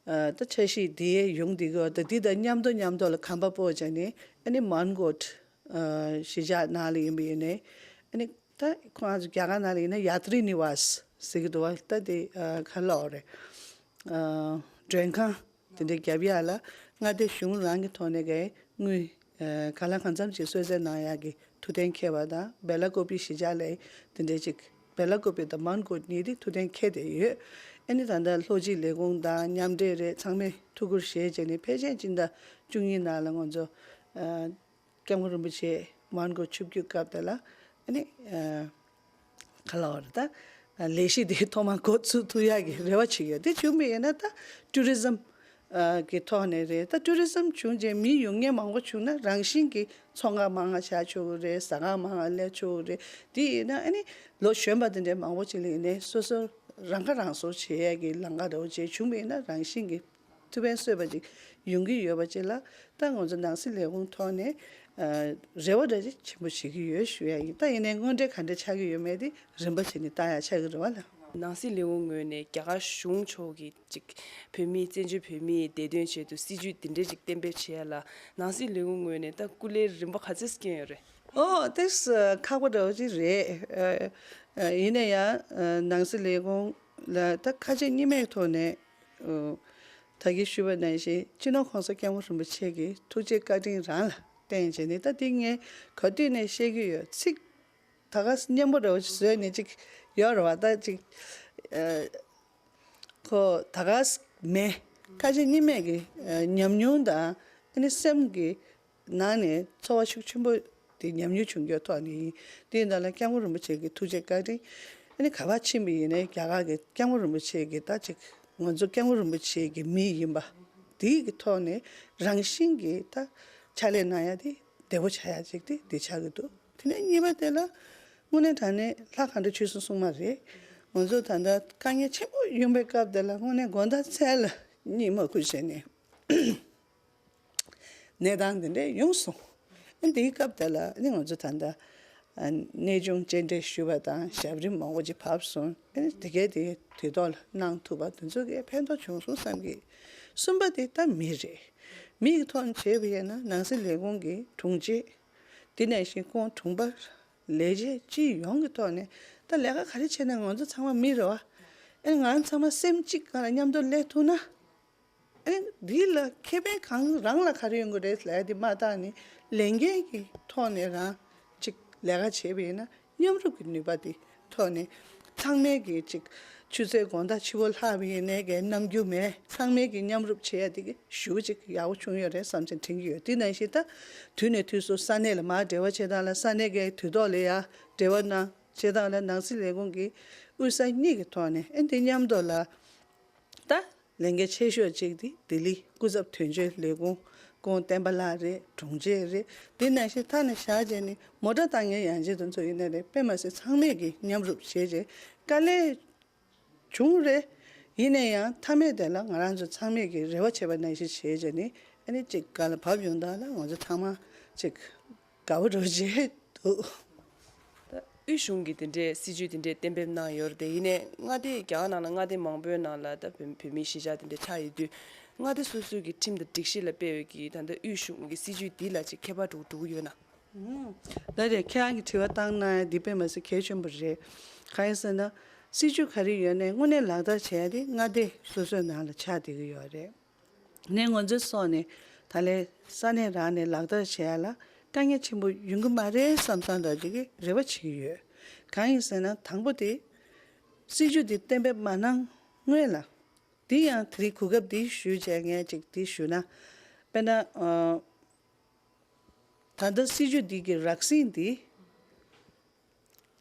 ཨ་ད་འཆར་གཞི་འདི་ཡོང་འདི་གི་འོག་ཏུ་འདི་དང་མཉམ་དུ་མཉམ་དུ་ལ་ཁང་པ་སྤོ་བྱས་ནས་ཨ་ནི་མན་གོཊ་ཨ་གཞིས་ཆགས་ནང་ལ་ཡིན་པ་ཡིན་ནའི་ཨ་ནི་ད་ཁོང་ཚོ་རྒྱ་གར་ནང་ལ་ཡིན་ན་ཡ་ཏྲི་ནི་ཝཱས་ཟེར་གི་འདུག་བ། ད་དེ་ཨ་ག་ལབ་དགོས་རེད། ཨ་མགྲོན་ཁང་དེ་འདྲ་རྒྱབ་ཡ་ལ་མངའ་སྡེ་གཞུང་རང་གི་ཐོག་ནས་གའི་དངུལ་ཨ་གང་ལ་གང་འཚམ་ཅིག་གསོལ་སྩལ་གནང་ཡག་གི་ཐུགས་གཏན་འཁེལ་བ་དང་། སྦེ་ལ་ཀོ་པི་གཞིས་ཆགས་ལ་དེ་འདྲའི་ཅིག་སྦེ་ལ་ཀོ་པི་དང་མན་གོཊ་གཉིས་དེ་ཐུགས་གཏན་འཁེལ་བསྡད་ཡོད། ཨ་ནི་ད་ལྟ་ལྷོ་སྤྱི་ལས་ཁུངས་དང་མཉམ་འབྲེལ་རེད། ཚང་མས་ཐུགས་ཁུར་བཞེས་བྱས་ནས་ཕལ་ཆེར་སྤྱི་ཟླ་བཅུ་གཉིས་ནང་ལ་ང་ཚོ་ཨ་སྐྱབས་མགོན་རིན་པོ་ཆེ་མན་གོཊ་ཆིབས་བསྒྱུར་སྐབས་དེ་ལ་ཨ་ནི་ཨ་ག་ལབ་དགོས་རེད། ད་ལས་གཞི་དེ་ཐོག་མར་འགོ་ཚུགས་ཐུབ་ཡག་གི་རེ་བ་བྱེད་ཀྱི་ཡོད། དེ་བྱུང་བ་ཡིན་ན་ད་ཊུ་རི་ཛམ་ཨ་གི་ཐོག་ནས་རེད། ད་ཊུ་རི་ཛམ་བྱུང་རྗེས་མི་ཡོང་མཁན་མང་པོ་བྱུང་ན་རང་བཞིན་གྱིས་ཚོང་ཁང་མང་ང་བཞག་ཆོག་གི་རེད། ཟ་ཁང་མང་ང་སླེབས་ཆོག་གི་རེད། དེ་ཡིན་ན་ཨ་ནི་ལོ་གཞོན་པ་དེ་འདྲའི་མང་པོ་ཅིག་ལ་ཡིན་ནའི་སོ་སོ་རང་ཁ་རང་གསོ་བྱེད་ཡས་ཀྱི་ལམ་ཁ་འདྲ་བོ་ཅིག་བྱུང་བ་ཡིན་ན་རང་བཞིན་གྱིས་ཐུགས་ཕན་གསོས་པ་ཅིག་ཡོང་གི་ཡོད་པ་ཅིག་ལ། ད་ང་ཚོ་ནང་སྲིད་ལས་ཁུངས་ཐོག་ནས་ཨ་རེ་བ་འདྲ་ཅིག་ཆེན་པོ་བྱེད་ཀྱི་ཡོད་ཞུ་ཡ་ཡིན། ད་ཡིན་ནའི་དངོས་འབྲེལ་ག་འདྲ་ཆགས་ཀྱི་ཡོད་མེད་དེ་རིམ་པ་བྱས་ནས་ལྟ་ཡ་ཆགས་ཀྱི་རེད་བ་ལ། ནང་སྲིད་ལས་ཁུངས་ངོས་ནས་རྒྱ་གར་གཞུང་ཕྱོགས་ཀྱི་ཅིག་བོད་མིའི་བཙན་བྱོལ་བོད་མིའི་བདེ་དོན་ཆེད་དུ་སྲིད་ཇུས་འདི་འདྲའི་ཅིག་གཏན་འབེབས་བྱེད་ཡ་ལ་ནང་སྲིད་ལས་ཁུངས་ངོས་ནས་ད་སྐུ་ལས་རིམ་པ་ག་ཚོད་བསྐྱོན་ཡོད་རེད། ཨོ་དེ་ཁག་པོ་འདྲ་བོ་ཅིག་རེད། ཨ་ཨ་ཡིན་ན་ཡང་ཨ་ནང་སྲིད་ལས་ཁུངས་ལ་ད་ཁ་ཆེ་གཉིས་མེད་ཐོག་ནས་ཨ་ད་གིན་ཞུས་པ་ནང་བཞིན་སྤྱི་ནོར་༸གོང་ས་༸སྐྱབས་མགོན་རིན་པོ་ཆེ་གི་ཐུགས་རྗེ་བཀའ་དྲིན་རང་ལ་བརྟེན་བྱས་ནས། ད་དེ་ངས་ག་དུས་ནས་བཤད་ཀྱི་ཡོད། ཚིག་ད་ག་སྙན་པོ་འདྲ་བོ་ཞིག་བཟོས་ནས་ཅིག་ཡོད་རེད་བ། ད་ཅིག་ཨ་ཁོ་ད་ག་མེད། ཁ་ཆེ་གཉིས་མེད་ཀྱི་ཨ་ཉམས་མྱོང་དང་ཨ་ནི་སེམས་ཀྱི་ནང་ནས་ཚོར་བ་ཤུགས་ཆེན་པོ་དེ་ཉམས་མྱོང་བྱུང་རྒྱུའི་ཐོག་ནས་ཡིན། དེ་ཡིན་ད་ལ་༸སྐྱབས་མགོན་རིན་པོ་ཆེ་གི་ཐུགས་རྗེ་བཀའ་དྲིན། ཨ་ནི་ག་པར་ཕྱིན་པ་ཡིན་ནའི་རྒྱ་གར་གྱི་༸སྐྱབས་མགོན་རིན་པོ་ཆེ་གི་ད་ཅིག་ང་ཚོ་༸སྐྱབས་མགོན་རིན་པོ་ཆེ་གི་མི་ཡིན་པ་དེའི་གི་ཐོག་ནས་རང་བཞིན་གྱིས་ད་ཕྱག་ལས་གནང་ཡ་དེ་བདེ་པོ་ཆགས་ཡ་ཅིག་དེ་དེ་ཆགས་ཀྱི་འདུག་དེ་ནས་གཉིས་པ་དེ་ལ་དངོས་གནས་དྲང་གནས་ལྷ་གང་འདྲ་ཆོས་གསུང་གསུང་མ་རེད། ང་ཚོ་ད་ལྟ་དཀའ་ངལ་ཆེན་པོ་ཡོང་པའི་སྐབས་དེ་ལ་དངོས་གནས་དགོང་དག་མཚན་ལ་གཉིད་མ་ཁུག་བྱས་ནས་གནས་སྟངས་དེ་འདྲ་ཡོང་སོང་། ཨ་འདིའི་སྐབས་དེ་ལ་ནི་ང་ཚོ་ད་ལྟ་ཨ་གནས་ཆུང་སྤྱན་འདྲེན་ཞུས་པ་དང་ཞབས་རིམ་མང་པོ་ཅིག་བབས་སོང་། ཨ་དེ་གའི་དེ་དུས་ཐོག་ལ་གནང་ཐུབ་པ་དེ་ཚོ་གིས་ཕན་ཐོགས་བྱུང་སོང་བསམ་གི། གསུམ་པ་དེ་ད་མི་རེད། མི་གི་ཐོག་ནས་བྱས་པ་ཡིན་ན་ནང་སྲིད་ལས་ཁུངས་ཀྱི་དྲུང་ཆེ། དེ་ནང་བཞིན་ཁོང་དྲུང་པ། ལས་བྱེད་སྤྱི་ཡོངས་ཀྱི་ཐོག་ནས་ད་ལས་ཀ་ག་རེ་བྱས་ན་ང་ཚོ་ཚང་མ་མི་རེད་བ། ཨ་ནི་ང་ཚང་མ་སེམས་གཅིག་སྒང་ལ་མཉམ་དུ་སླེབས་ཐུབ་ན། ཨ་ནི་འདི་ལ་ཁེ་ཕན་གང་རང་ལ་ག་རེ་ཡོང་གི་རེད་ལབ་ཡ་དེ་མ་བརྟགས་ནས་ལས་འགན་གྱི་ཐོག་ནས་རང་ཅིག་ལས་ཀ་བྱས་པ་ཡིན་ན་མཉམ་རུབ་ཀྱི་ནུས་པ་དེ་ཐོག་ནས་ཚང་མས་ཀྱི་ཅིག་ཆུ་ཚོད་དགོང་དག་ཕྱི་པོ་ལྷག་པ་ཡིན་ནའི་གའི་རྣམ་འགྱུར་མེད། ཚང་མས་ཀྱི་མཉམ་རུབ་བྱེད་ཡ་དེ་གི་ཞེ་པོ་ཅིག་ཡག་པོ་བྱུང་ཡོད་རེད་བསམ་བྱས་དྲན་གྱི་ཡོད། དེ་ནང་བཞིན་ད་དུས་ནས་དུས་སུ་ས་གནས་ལ་མར་འབྲེལ་བ་བྱེད་སྟངས་ལ་ས་གནས་ཀྱི་དུས་ཐོག་ལ་ཡ་འབྲེལ་བ་གནང་བྱེད་སྟངས་ལ་ནང་སྲིད་ལས་ཁུངས་ཀྱི་དབུས་ས་གཉིས་ཀྱི་ཐོག་ནས་ཨེ་འདི་མཉམ་དུ་ལ། ད་ལས་འགན་ཆེ་ཤོས་གཅིག་དེ་ལྡི་ལི་སྐུ་ཚབ་དོན་གཅོད་ལས་ཁུངས་སྐུ་ངོ་བསྟན་པ་ལགས་རེད། དྲུང་ཆེ་རེད། དེ་ནང་བཞིན་མཐའ་ནས་བཞག་བྱས་ནས་མོ་ཊ་བཏང་མཁན་ཡང་ཅིག་དེ་ཚོ་ཡིན་ནའི་རེད། དཔེ་མ་སྲིད་ཚང་མས་ཀྱིས་མཉམ་རུབ་བྱས་བྱས་དཀའ་ལས་བྱུང་རེད། ཡིན་ན་ཡང་མཐའ་མའི་དེ་ལ་ང་རང་ཚོ་ཚང་མས་ཀྱིས་རེ་བ་བྱས་པ་ནང་བཞིན་བྱས་བྱས་ནས་ཨ་ནི་གཅིག་ག་ལ་བབས་ཡོང་དང་ལ་ང་ཚོ་ཚང་མ་གཅིག་དགའ་པོ་འགྲོ་བྱས་འདུག་ད་དབུས་གཞུང་གིས་དེ་འདྲའི་སྲིད་ཇུས་དེ་འདྲའི་གཏན་འབེབས་གནང་ཡོད་རེད་དེ། ཡིན་ནའི་མངའ་སྡེ་རྒྱ་གར་ནང་ལ་མངའ་སྡེ་མང་པོའི་ནང་ལ་ད་བོད་བོད་མིའི་གཞིས་ཆགས་དེ་འདྲ་ཆགས་ཡོད་དུས་མངའ་སྡེ་སོ་སོའི་གི་ཁྲིམས་དང་སྒྲིག་གཞི་ལ་དཔེ་འོས་ཀྱི་ད་ལྟ་དབུས་གཞུང་གི་སྲིད་ཇུས་འདི་ལ་ཅིག་ཁྱད་པར་འགྲོ་འགྲོ་གི་ཡོད་ན། ད་རེས་ཁྱེད་རང་གི་དྲི་བ་བཏང་ན་འདི་དཔེ་མ་སྲིད་གལ་ཆེན་པོ་རེད། གང་ཡིན་ཟེར་ན་སྲིད་ཇུས་ག་རེ་ཡོད་ནའི་དངོས་གནས་ལག་བསྟར་བྱས་ཏེ་མངའ་སྡེ་སོ་སོའི་ནང་ལ་ཆགས་བསྡད་ཀྱི་ཡོད་རེད། ནས་ང་ཚོའི་སོགས་ནས་ད་ལས་ས་གནས་རང་ནས་ལག་བསྟར་བྱེད་ཡ་ལ་དཀའ་ངལ་ཆེན་པོ་ཡོང་གི་མ་རེད་བསམ་བསམ་འདྲ་ཅིག་གི་རེ་བ་བྱེད་ཀྱི་ཡོད། གང་ཡིན་ཟེར་ན་དང་པོ་དེ་སྲིད་ཇུས་འདི་གཏན་འབེབས་མ་གནང་སྔོན་ལ་འདི་ཡང་དེ་རིང་གོ་སྐབས་འདི་ཞུས་བྱས་ངས་ཅིག་འདི་ཞུ་ན། དཔེར་ན་ཨ་ད་ལྟ་སྲིད་ཇུས་འདི་གི་རགས་ཟིན་འདི།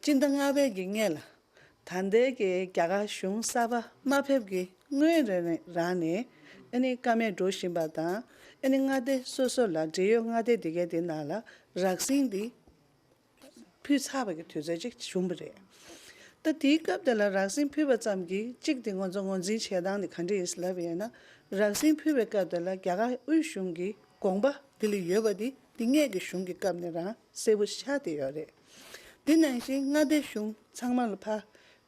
སྤྱི་ཟླ་ལྔ་པའི་གི་སྔོན་ལ་ད་ལྟའི་གི་རྒྱ་གར་གཞུང་གསར་པ་མ་ཕེབས་ཀྱི་སྔོན་རེ་རང་ནས་ཨ་ནི་བཀའ་མོལ་འགྲོ་བཞིན་པ་དང་ཨ་ནི་མངའ་སྡེ་སོ་སོ་ལ་འབྲེལ་ཡོད་མངའ་སྡེ་དེ་གའི་དེ་ནང་ལ་རགས་ཟིན་འདི་ཕུལ་ཚར་བ་གི་དུས་ཚོད་ཅིག་བྱུང་བ་རེད། ད་དེའི་སྐབས་དེ་ལ་རགས་ཟིན་ཕུལ་བ་ཙམ་གྱིས་གཅིག་དེ་ང་ཚོ་ངོས་འཛིན་བྱེད་སྟངས་དེ་ག་འདྲ་ཡིན་ལབ་ཡིན་ན། རགས་ཟིན་ཕུལ་བའི་སྐབས་དེ་ལ་རྒྱ་གར་དབུས་གཞུང་གི་དགོངས་པ་དེ་ལ་ཡོད་པ་དེ་དེ་སྔས་ཀྱི་གཞུང་གི་སྐབས་ནས་རང་གསལ་པོ་ཆགས་བསྡད་ཡོད་རེད། དེ་ནང་བཞིན་མངའ་སྡེ་གཞུང་ཚང་མ་ལ་ཕར་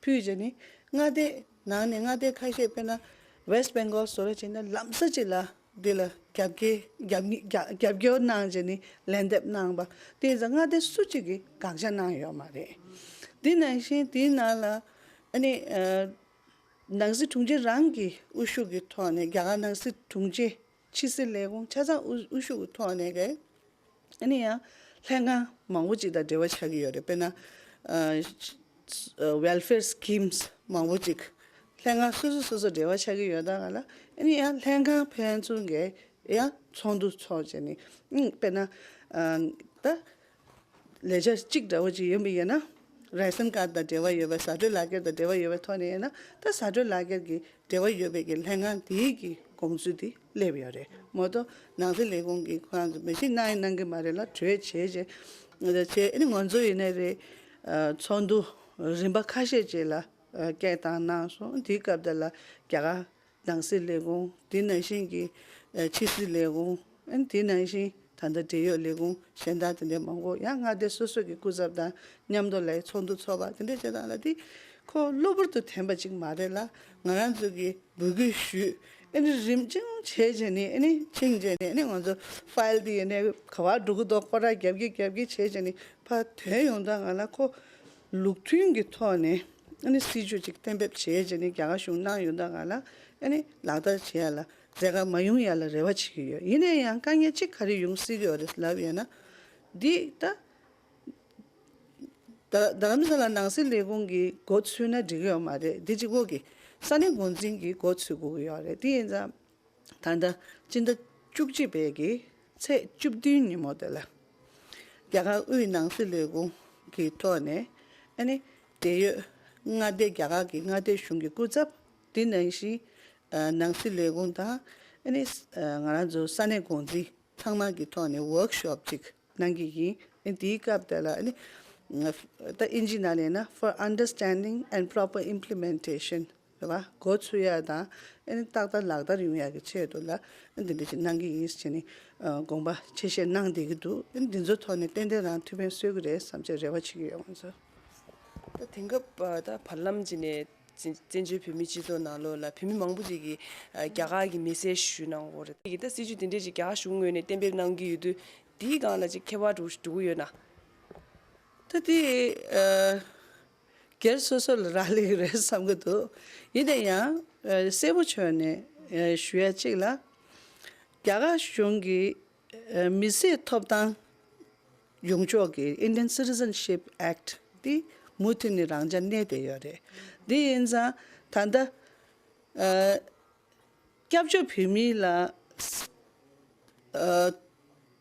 ཕུལ་བྱས་ནས་མངའ་སྡེ་ནང་ནས་མངའ་སྡེ་ཁ་ཤས་དཔེར་ན་West Bengal་བཟོ་འདྲ་བྱས་ན་ལམ་སང་ཅིག་ལ་འདི་ལ་རྒྱབ་སྐྱོར་རྒྱབ་རྒྱབ་རྒྱབ་སྐྱོར་གནང་བྱས་ནས་ལན་འདེབས་གནང་བ་དེ་ཡིན་ཙང་མངའ་སྡེ་སུ་གཅིག་གིས་དགག་བྱ་གནང་ཡོད་མ་རེད། དེ་ནང་བཞིན་དེའི་ནང་ལ་ཨ་ནི་ནང་སྲིད་དྲུང་ཆེ་རང་གི་དབུ་བཞུགས་ཀྱི་ཐོག་ནས་རྒྱ་གར་ནང་སྲིད་དྲུང་ཆེ་ཕྱི་སྲིད་ལས་ཁུངས་ཆ་ཚང་དབུ་དབུ་བཞུགས་ཀྱི་ཐོག་ནས་གི་ཨ་ནི་ཡང་ལྷན་ཁང་མང་པོ་ཅིག་དང་འབྲེལ་བ་ཆགས་ཀྱི་ཡོད་རེད། དཔེར་ན་ཨ་welfare schemes་མང་པོ་ཅིག་ལྷན་ཁང་སོ་སོ་སོ་སོ་འབྲེལ་བ་ཆགས་ཀྱི་ཡོད་ད་ག་ལ་ཨ་ནི་ཡང་ལྷན་ཁང་ཕན་ཚུན་གི་ཡང་ཚོགས་འདུ་ཚོགས་བྱས་ནས་ཨ་དཔེར་ན་ཨ་ད། ལས་འཆར་གཅིག་འདྲ་བོ་ཅིག་ཡོད་པ་ཡིན་ན། རེ་ཤན་ཀར་དང་འབྲེལ་བ་ཡོད་པའི་བཟའ་སྤྲོད་ལག་འཁྱེར་དང་འབྲེལ་བ་ཡོད་པའི་ཐོག་ནས་ཡིན་ན་ད་བཟའ་སྤྲོད་ལག་འཁྱེར་གྱི་འབྲེལ་བ་ཡོད་པའི་གི་ལྷན་ཁང་དེའི་གི་དགོངས་ཚུལ་དེ་སླེབས་ཡོད་རེད་མ་གཏོགས་ནང་སྲིད་ལས་ཁུངས་ཀྱིས་ཁོ་རང་ཚོ་མི་ཤེས་གནང་ཡང་གནང་གི་མ་རེད་ལ་གྲོས་བྱས་བྱས་བྱས་ཨ་ནི་ང་ཚོ་ཡིན་ནའི་རེད། ཚོགས་འདུ་རིམ་པ་ཁ་ཤས་ཅིག་ལ་སྐད་བཏང་གནང་སོང་། དེའི་སྐབས་དེ་ལ་རྒྱ་གར། ནང་སྲིད་ལས་ཁུངས་དེ་ནང་བཞིན་གྱི་ཕྱི་སྲིད་ལས་ཁུངས་དེ་ནང་བཞིན་ད་ལྟ་འབྲེལ་ཡོད་ལས་ཁུངས་གཞན་དག་དེ་འདྲའི་མང་པོ་ཡང་མངའ་སྡེ་སོ་སོ་གི་སྐུ་ཚབ་དང་མཉམ་དུ་ལས་ཚོགས་འདུ་ཚོགས་པ་དེ་འདྲ་བྱེད་སྟངས་ལ་དེ་ ཁོ་གློ་བུར་དུ་ཐོན་པ་ཅིག་མ་རེད་ལ། ང་རང་ཚོ་གིས་འབོད་སྐུལ་ཞུས། ཨ་ནི་རིམ་བྱུང་བྱས་བྱས་ནས། ཨ་ནི་ཕྱིན་བྱས་ནས། ཨ་ནི་ང་ཚོ་ཕའིལ་འདི་ཡིན་ནའི་ག་པར་འགྲོ་གི་འདུག་སྐོར་ར་རྒྱབ་ཀྱི་རྒྱབ་ཀྱི་བྱས་བྱས་ནས་ཕར་ཐོན་ཡོང་དུས་སྒང་ལ། ཁོ་ལུགས་མཐུན་གྱི་ཐོག་ནས་ཨ་ནི་སྲིད་ཇུས་ཅིག་གཏན་འབེབས་བྱས་བྱས་ནས་རྒྱ་གར་གཞུང་གནང་ཡོང་དུས་སྒང་ལ། ཨ་ནི་ལག་བསྟར་བྱེད་ཡ་ལ་མཛད་ཁང་མ་ཡོང་ཡ་ལ་རེ་བ་བྱེད་ཀྱི་ཡོད། ཡིན་ན་ཡང་དཀའ་ངལ་གཅིག་ག་རེ་ཡོང་སྲིད་ཀྱི་ཡོད་རེད་ལབ་ཡོད་ན། འདི་ད་རྡ་རྡ་རམ་ས་ལ་ནང་སྲིད་ལས་ཁུངས་ཀྱིས་འགོ་ཚུགས་ན་འགྲིག་གི་ཡོད་མ་རེད། འདི་གཅིག་པོ་གི་ས་གནས་འགོ་འཛིན་གྱིས་འགོ་ཚུགས་དགོས་ཀྱི་ཡོད་རེད། དེ་ཡིན་ཙང་ད་ལྟ་སྤྱི་ཟླ་བཅུ་གཅིག་པའི་གི་ཚེས་བཅུ་བདུན་ཉིན་མོ་དེ་ལ། རྒྱ་གར་དབུས་ནང་སྲིད་ལས་ཁུངས་ཀྱི་ཐོག་ནས། ཨ་ནི་འབྲེལ་ཡོད་མངའ་སྡེ། རྒྱ་གར་གྱི་མངའ་སྡེ་གཞུང་གི་སྐུ་ཚབ། དེ་ནང་བཞིན་ཨ་ནང་སྲིད་ལས་ཁུངས་དང་། ཨ་ནི་ཨ་ང་རང་ཚོ་ས་གནས་འགོ་འཛིན་ཚང་མ་གི་ཐོག་ནས་ཝོག་ཤོབ་ཅིག་གནང་གི་ཡིན། ཨ་ནི་དེའི་སྐབས་དེ་ལ། ཨ་ནི་ད་ཨིན་ཇི་ནང་ལ་ཡིན་ན། for understanding and proper implementation རེད་བ། འགོ་ཚུགས་ཡ་དང་། ཨ་ནི་ཏག་ཏག་ལག་བསྟར་ཡོང་ཡ་གི་ཆེད་དུ་ལ། ཨ་ནི་འདི་འདྲ་ཞིག་གནང་གི་ཡིན་ཟེར་ནས་ཨ་དགོངས་པ་ཆེ་བཞེས་གནང་བསྡད་ཀྱི་འདུག་ཨ་ནི་འདི་ཚོའི་ཐོག་ནས་ཏན་ཏན་རང་ཐུགས་ཕན་གསོས་ཀྱི་རེད་བསམ་བྱས་རེ་བ་བྱེད་ཀྱི་ཡོད། ང་ཚོ། ད་དེང་སྐབས་ཨ་ད་བར་ལམ་ཅིག་ནས་བཙན་བཙན་བྱོལ་བོད་མིའི་སྤྱི་ཚོགས་ནང་ལོགས་ལ་བོད་མི་མང་པོ་ཅིག་གིས་ཨ་རྒྱ་གར་གྱི་མི་སེར་ཞུ་གནང་གི་ཡོད་རེད། དེ་གི་ད་སྲིད་ཇུས་དེ་འདྲས་ཅིག་རྒྱ་གར་གཞུང་ངོས་ནས་གཏན་འབེབས་གནང་གི་ཡོད་དུས། དེའི་སྒང་ལ་ཅིག་ཁྱད་པར་འགྲོ་འགྲོ་གི་ཡོད་ན། ད་དེ་ཨ་སྒེར་སོ་སོ་ལ་རག་ལས་ཀྱི་རེད་བསམ་གྱི་འདུག་ཡིན་ན་ཡང་ཨ་གསལ་པོ་བྱས་ནས་ཨ་ཞུ་ཡ་གཅིག་ལ། རྒྱ་གར་གཞུང་གིས་ཨ་མི་སེར་ཐོབ་ཐང་ཡོང་ཕྱོགས་ཀྱི་Indian Citizenship Act འདི་མུ་མཐུད་ནས་རང་འཇགས་གནས་བསྡད་ཡོད་རེད། འདི་ཡིན་ཙང་ད་ལྟ་ཨ་སྐྱབས་བཅོལ་བོད་མི་ལ་ཨ་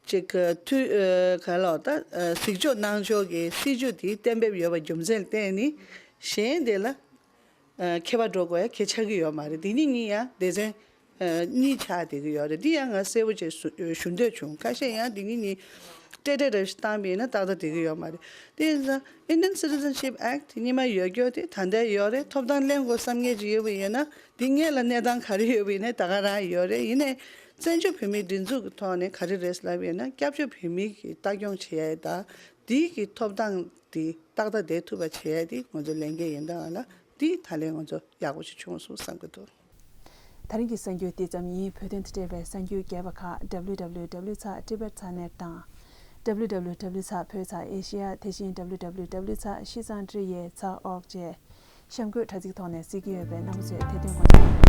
ཅིག་ཐུ་ཨ་ག་ལ་ད་ཨ་གཟིགས་ཕྱོགས་གནང་ཕྱོགས་ཀྱི་སྲིད་ཇུས་དེ་གཏན་འབེབས་ཡོད་པ་རྒྱུ་མཚན་བརྟེན་ནས། གཞན་དེ་ལ་ཨ་ཁྱད་པར་འགྲོ་དགོས་ཡ་གལ་ཆགས་ཀྱི་ཡོད་མ་རེད། དེ་གཉིས་གཉིས་ཡང་སྡེ་ཚན་ཨ་གཉིས་ཆགས་བསྡད་ཀྱི་ཡོད་རེད། འདི་ཡང་ང་གསལ་པོ་བྱས་ཞུ་ཞུ་འདོད་བྱུང་། ཁ་ཤས་ཡང་འདི་གཉིས་གཉིས་ཏྲེ་ཏྲེ་རེ་བཞིན་བཏང་པ་ཡིན་ན་ཏག་ཏག་བསྡད་ཀྱི་ཡོད་མ་རེད། དེ་ཡིན་ཙང་Indian Citizenship Act སྔོན་མ་ཡོད་རྒྱུ་དེ་ད་ལྟ་ཡོད་རེད། ཐོབ་ཐང་ལེན་དགོས་བསམ་མཁན་ཅིག་ཡོད་པ་ཡིན་ན། འདི་སྔོན་ལ་གནས་སྟངས་ག་རེ་ཡོད་པ་ཡིན་ནའི་ད་ག་རང་ཡོད་རེད། ཡིན་ནའི་བཙན་བྱོལ་བོད་མིའི་སྒྲིག་འཛུགས་ཀྱི་ཐོག་ནས་ག་རེ་རེད་ལབ་ཡོད་ན། སྐྱབས་བཅོལ་བོད་མི་གི་ལྟ་སྐྱོང་བྱེད་ཡ་དང་། འདི་གི་ཐོབ་ཐང་འདི་ཏག་ཏག་བསྡད་ཐུབ་པ་བྱེད་ཡ་དེ་ང་ཚོ་ལས་འགན་ཡིན་དང་ལ། འདི་ད་ལན་ང་ཚོ་ཡག་པོ་ཞིག་བྱུང་སོང་བསམ་གྱི་འདུག་དེ་རིང་གི་གསར་འགྱུར་འདི་ཙམ་ཡིན། བོད་དོན་དང་འབྲེལ་བའི་གསར་འགྱུར་རྒྱས་པ་ཁག་W W W dot tibet channel དང་W W W dot བོད་ཚ་ཨེ་ཤི་ཡ། དེ་བཞིན་W W W dot shizangdriye dot org བཅས་གཤམ་འཁོད་དྲ་ཚིགས་ཐོག་ནས་གཟིགས་ཀྱི་ཡོད་པས། རྣམ་པ་ཚོས་དེ་དོན་དགོངས་འཇགས་གནང་རོགས།